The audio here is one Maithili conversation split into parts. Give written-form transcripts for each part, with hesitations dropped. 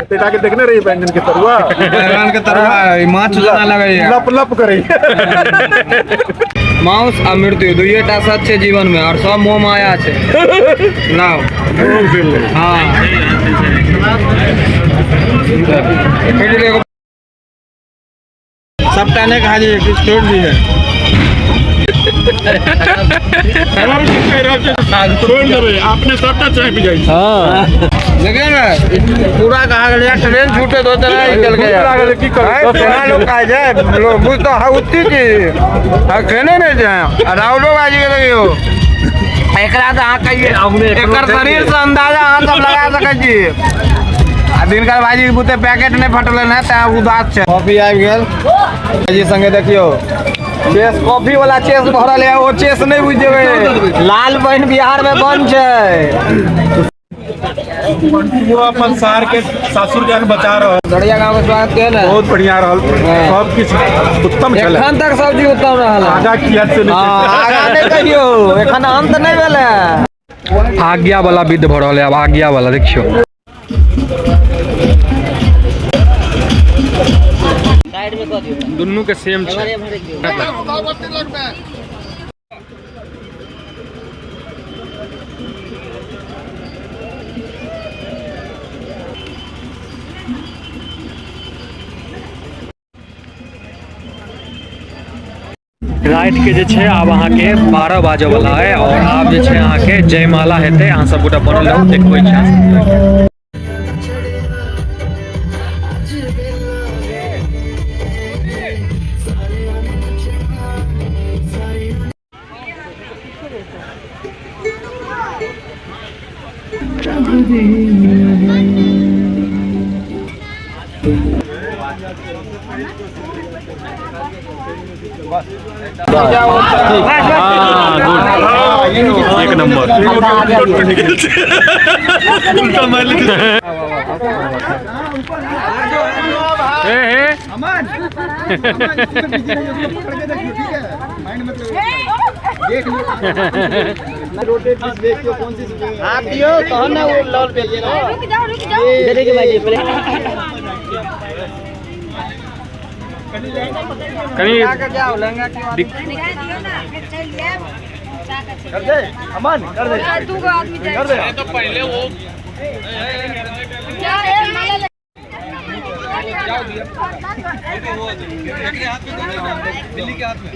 पेटा के देखने रही बैंगन के तरुआ, बैंगन के तरुआ माछ जेना लगैया, लप लप करे। मांस आ मृत्यु दुइये टा सच छै जीवन में, और सब मोह माया छै। लाओ हाँ सबटा नहीं खा लीजिए, कुछ छोड़ दिए। छोड़ देबै अपने सबटा चाय पी जाइ। हाँ देखिए ना पूरा कहा गया ट्रेन छूटे दो तरह निकल गया। की करू लोग कहा जाए लोग बुझ तो हाँ उतनी चीज हाँ खेने नहीं जाए। राहुलो बाजी के लगे हो एकरा तो अहाँ कहिए एकर शरीर से अंदाजा अहाँ सब लगा सकै छी। आ दिनकर भाजी के बुते पैकेट नहीं फटल है तें उदास छै। कॉफी आबि गेल भाजी संगे। देखियो चेस कॉफी वाला चेस भरल है, ओ चेस नहीं बुझ जेबै। लाल बहन बिहार में बन छै। वो अपन सार के सासुर जान बचा रहल। दरिया गांव के स्वागत के ने बहुत बढ़िया रहल, सब किछु उत्तम छलै। एखन तक सब्जी उत्तम रहल। आगा किया से नहीं आगा नहीं कहियो, एखन अंत नहीं भेलै। आज्ञा वाला विध भऽ रहल है आब, आज्ञा वाला देखियो। दुनू के सेम छै। राति के जे छै आब अहाँके 12 बाजऽ वाला है और आब जे छै अहाँके जयमाला हेतै। अहाँ सब गोटा बनल रहू, देखबै छी अहाँ सब। एक नंबर हाथ दियो तहन ना वो लॉल पे रुक जाओ रुक जाओ। कनी जाओ लहंगा के दियो ना फिर चल जाएब। कर दे अमन, कर दे दू गो आदमी जाए कर दे। तो पहले वो क्या है माला ले दिल्ली के हाथ में।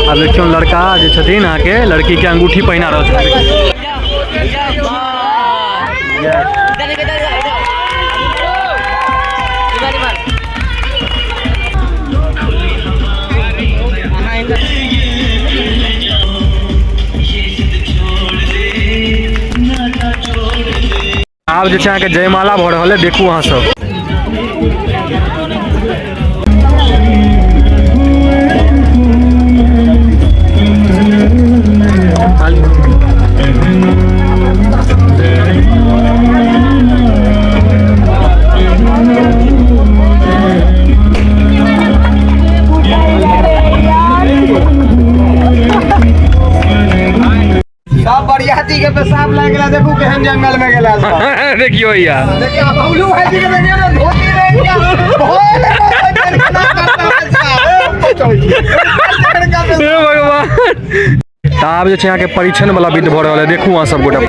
आब देखियौ लड़का जे छथिन अहाँके लड़की के अंगूठी पहिना रहल छथिन। आब जे छै अहाँके जयमाला भऽ रहल है, देखू अहाँ सब। सब बरियाती के पेशाब लागि गेला, देखू केहन जंगल में गेला सब। देखियो यार, देखियो बबलू भाई जी के देखियो ना, धोती रह गया भोले हे भगवान। तऽ आब जे छै अहाँके परीक्षण वाला विध भऽ रहल है, देखू अहाँ सब गोटा।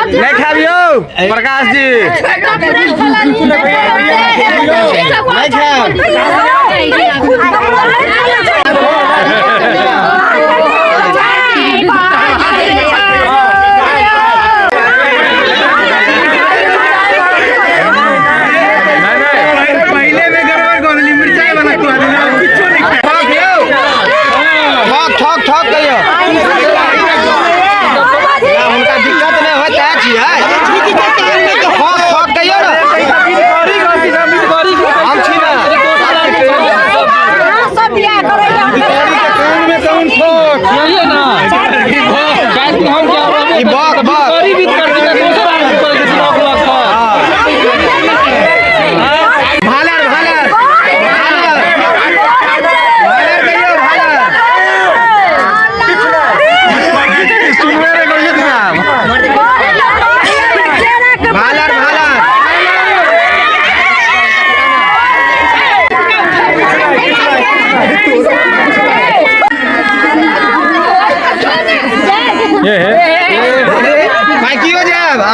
नहीं खाबियो प्रकाश जी, नहीं खाब।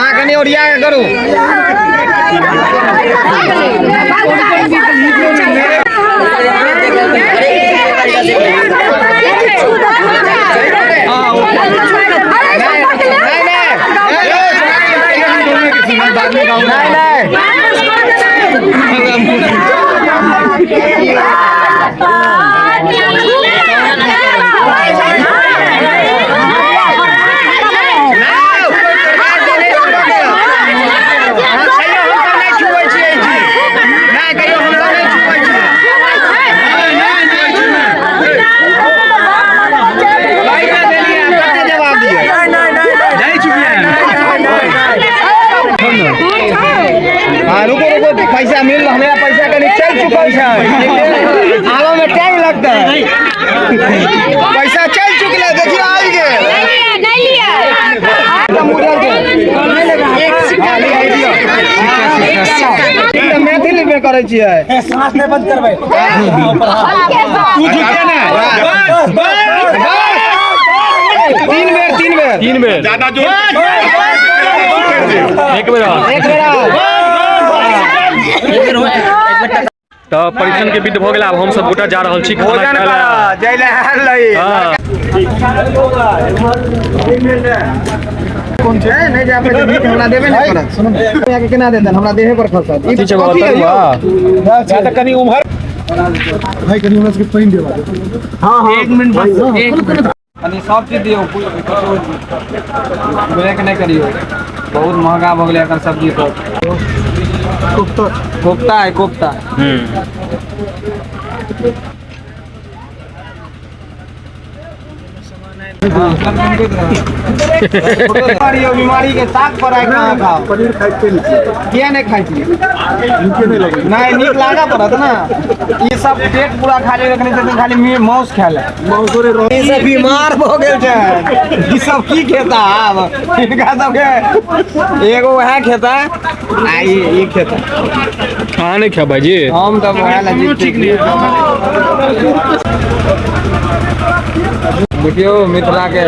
अहाँ कनि ओरिया के करू। रुको रुको, पैसा मिल, हमारा पैसा कहीं चल चुकल है, आवे में टाइम लगता है, पैसा चल चुकल है, देखिए आई गए। मैथिली में करै छियै, सांस नहीं बंद करबै, तू झुके ना, तीन बेर, तीन बेर, तीन बेर, ज्यादा जोर, एक बेर, एक बेर। तऽ परीक्षण के विध भऽ गेल। आब हम सब गोटा जा रहल छी खाना भोजन खाय करऽ जैले आयल रही। हाँ। कोन छै नहीं जा पे मीट हमरा देबे नहीं करत, सुनू ने के केना देतन, हमरा देहे पर खसत। ई कथी छै बाबा, कथी है तरुआ? यौ? जा तऽ कनि उम्हर भाई, कनि हमरा सबके पानि देबा। हां हां, 1 मिनट बस, कनि सब चीज दियौ, ब्रेक नहीं करियौ, बहुत महंगा भऽ गेलै एखन सब्जी सब। कोफ्ता, कोफ्ता है, कोफ्ता। बीमारी के ताक पर आइ कहाँ खाओ? पनीर खाइते नहीं छियै। किया नहीं खाइ छियै? नीके नहि लगै। नहीं नीक लागऽ पड़त ना, ई सब पेट पूरा खाली रखने छथिन, खाली मांस खाय लए। ई सब बीमार भऽ गेल छै, ई सब की खेता आब? हिनका सबके एगो वएह खेता आ ई खेता। अहाँ नहि खायब भाईजी? हम तऽ वएह लए जीत छी। देखियौ मिथिला के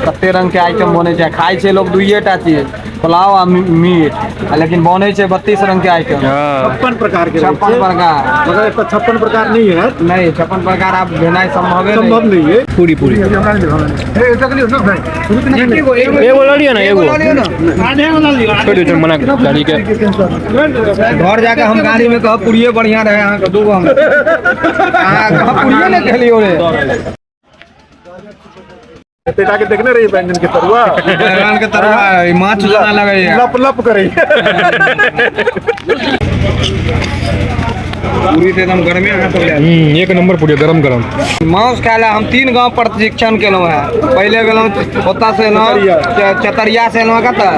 कते रंग के आइटम बनै छै, खाइ छै लोग दुइये टा चीज, पुलाव आ मीट, लेकिन बनै छै 32 रंग के आइटम। 56 प्रकार के, 56 प्रकार, मगर एक 56 प्रकार नहीं है। नहीं, 56 प्रकार आप भेनाइ संभव संभव नहीं है। पूरी पूरी एगो लऽ लिअ ना, एगो छोड़ दियौ, मना गाड़ी के। घर जाके हम गाड़ी में कहब पूरिये बढ़िया रहे, अहाँके दूगो हम अहाँ कहब पूरिये नहि खेलियौ रे। पेटा के देखने रही बैंगन के तरुआ, बैंगन के तरुआ माछ जेना लगैया, लप लप करे। पूरी तऽ एकदम गरमे अहाँ सब ले। एक नंबर पूरी, गरम गरम। मांस खाय लए हम 3 गांव प्रशिक्षण केलहुँ हेँ। पहिले गेलहुँ ओतऽ से एलहुँ चतरिया से एलहुँ कतऽ,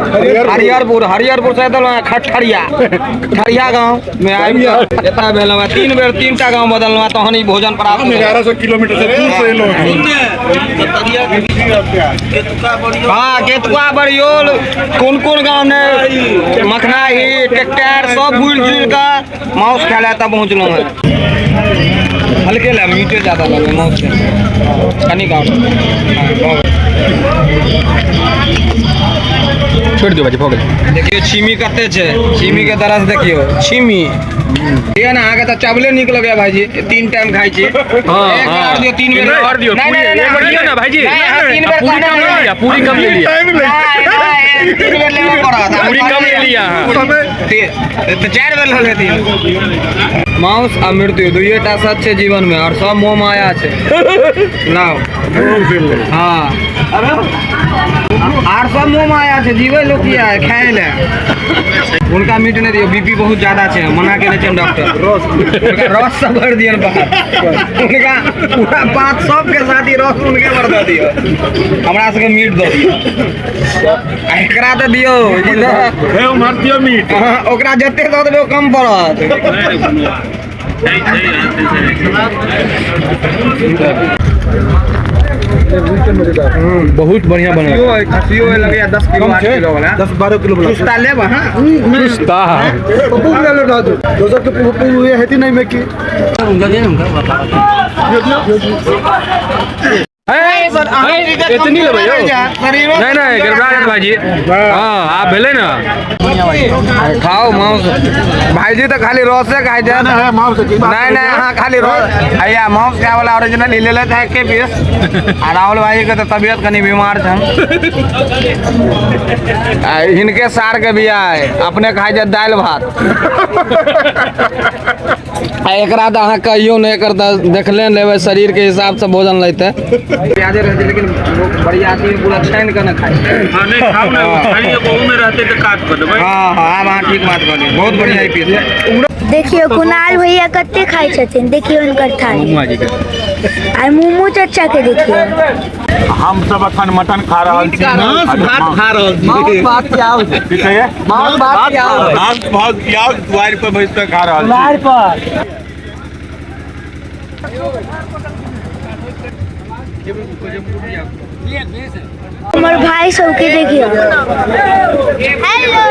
हरिहरपुर, हरिहरपुर से एलहुँ हेँ खटखड़िया, खड़िया गाँव में आबि कऽ एतऽ भेलहुँ हेँ। 3 बेर 3 टा गाँव बदललहुँ हेँ तहन ई भोजन प्राप्त भेल। 1100 किलोमीटर से दूर से एलहुँ। हाँ, केतुआ बरियोल कोन कोन गाँव ने, मखनाही, टेक्टर सब भूलि जुलि कऽ मांस खाय लए एतऽ पहुँचलहुँ हेँ। हल्के लए मीटे ज्यादा लगे मांस के, कनि गाँव छोड़ि दियौ भाईजी, भऽ गेल। देखियौ छिमी कते छै, छिमी के तरस देखियौ, छिमी ठीक है ना। अहाँके तऽ चावले नीक लगैया भाईजी, 3 टाइम खाइ छी। हाँ, एक बेर हाँ। और दियौ, 3 बेर और दियौ, नहीं, पूरी, नहीं, एक बेर नहीं, दियौ ना भाईजी। नहीं, अहाँ 3 बेर पूरी कहने कम ले नहीं। लिया, पूरी कम ले लिया, टाइम नहीं, 3 बेर लेबऽ पड़त। पूरी कम ले लिया अहाँ। तऽ 4 बेर लऽ लेतियै। मांस आ मृत्यु दुइये टा सच छै जीवन में, और सब मोह माया छै। लाओ, हाँ, आर सब मोह माया छै, जीवे लोग किया है खाय ले। हुनका मीट नहीं दियौ, बीपी बहुत ज्यादा छै, मना केने छै डॉक्टर। हुनका रस सब भरि दियौ बाहर, हुनका पूरा पात सबके साथ ही रस हुनके पर दऽ दियौ, हमरा सबके मीट दऽ दियौ, आ एकरा तऽ दियौ, मीट ओकरा जते दऽ देबै ओ कम पड़त। बहुत बढ़िया बनल। खसियो लगैया 10 किलो 8 किलो वाला, 10-12 किलो वाला। चुस्ता लेब अहाँ? चुस्ता पप्पू ले लो राजू, दोसर के पप्पू ये हेती नहीं में की। एतनी लेबै यौ। नहीं नहीं गड़बड़ा जात भाईजी। हाँ आब भेलै ने। खाओ मांस भाईजी तो खाली रसे खाइ छै। नहीं नहीं हाँ खाली रस भैया मांस खाय वाला ओरिजिनल ही लेले है के पीस। आ राहुल भाई के तो तबियत कनी बीमार छन। आ हिनके सार के बियाह है, अपने खाइ छै दालि भात। आ एकरा तऽ अहाँ कहियो नहि, एकर तऽ देखले लेबै शरीर के हिसाब से भोजन लेते। प्याजे रहते लेकिन बरियाती में पूरा छानि के न खाइ। हाँ नहीं खाओ ना, खाइए बहु में रहते तो काट कर देबै। हाँ हाँ आब अहाँ ठीक बात कहलियै, बहुत बढ़िया ई पीस। देखियो कुणाल भैया कते खाइ छथिन, देखियो हुनकर थाली। आ मोमो चचा के देखियो। हम सब अखन मटन खा रहल छी, मांस भात खा रहल छी। मांस भात प्याज की कहिए? मांस भात प्याज। मांस भात प्याज दुआरि पर बैस के खा रहल छी। दुआरि पर। हमर भाई सबके देखियो। हेलो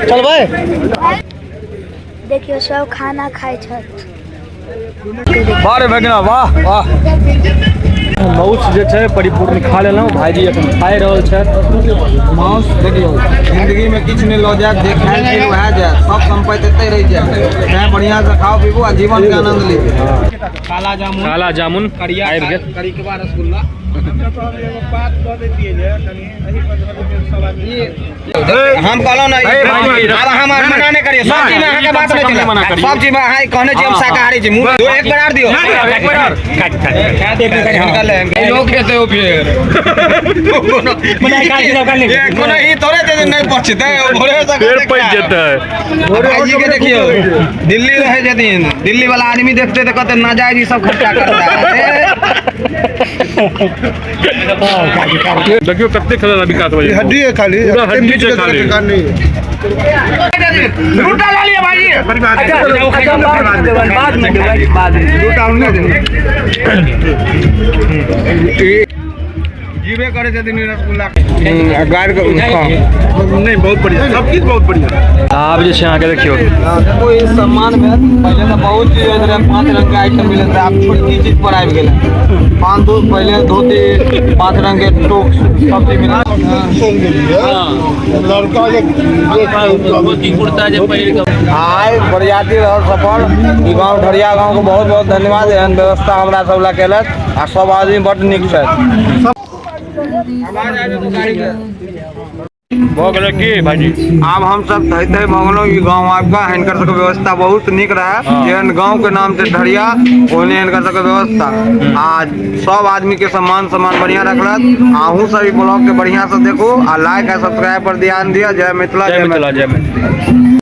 चल भाई। देखियो सब खाना खाइ छथि। वाह रे भगना वाह वाह। माउस जे छै परिपूर्ण खा लेलहुँ, भाईजी एखन खाइ रहल छथि। माउस देखियौ जिंदगी में किछु नहि लऽ जायत, जे खायल पील वएह जायत, सब सम्पत्ति एतै रहि जायत। तैं बढ़िआँ से खाउ पीबू आ जीवन के आनंद लिअ। काला जामुन, काला जामुन आबि गेल। करिकबा रसगुल्ला। हम कहलहुँ ने आब अहाँ मना नहि करियौ, सब चीजमे अहाँके बात नहि चलत। सब चीजमे अहाँ कहने छी हम शाकाहारी छी। मुँह दो एक बेर आर दियौ। लोग खेतै ओ फेर कोनो ई थोड़े छै जे नहि पचतै, ओ भोरे से फेर पचि जेतै। भाईजी के देखियौ दिल्ली रहै छथिन, दिल्ली वाला आदमी देखते तऽ कहते नाजायज ई सब खर्चा करता है। देखियौ कते खेलल विकास भाई। हड्डी है खाली, पूरा हड्डी छै खाली। लूटा ला लिया भाईजी। जीवे करे छथिन रसगुल्ला गाड़ के। नहीं बहुत बढ़िया, सब चीज बहुत बढ़िया। आब जे छै अहाँके देखियौ देखो इस सम्मान में पहले तो बहुत चीज होइत रहे, 5 रंग के आइटम मिलैत रहे, आब छोटकी चीज पर आबि गेलै। पान दूध पहले धोती 5 रंग के टोक सब चीज मिलैत। लड़का आइ बरियाती रहल सफल। ई गाँव ढरिया गाँव के बहुत बहुत धन्यवाद, एहन व्यवस्था हमरा सब लए केलक आ सब आदमी बड नीक छथि। भऽ गेलै की भाईजी? आब हम सब थै थै भऽ गेलहुँ ई गाँव आबि कऽ। हिनकर सबके व्यवस्था बहुत नीक रहै, जेहन गाँव के नाम छै ढरिया ओहने हिनकर सबके व्यवस्था आ सब आदमी के सम्मान सम्मान बढ़िया रखलक। अहूँ सब ई ब्लॉग के बढ़िया से देखू आ लाइक आ सब्सक्राइब पर ध्यान दिअ। जय मिथिला, जय मिथिला, जय मिथिला।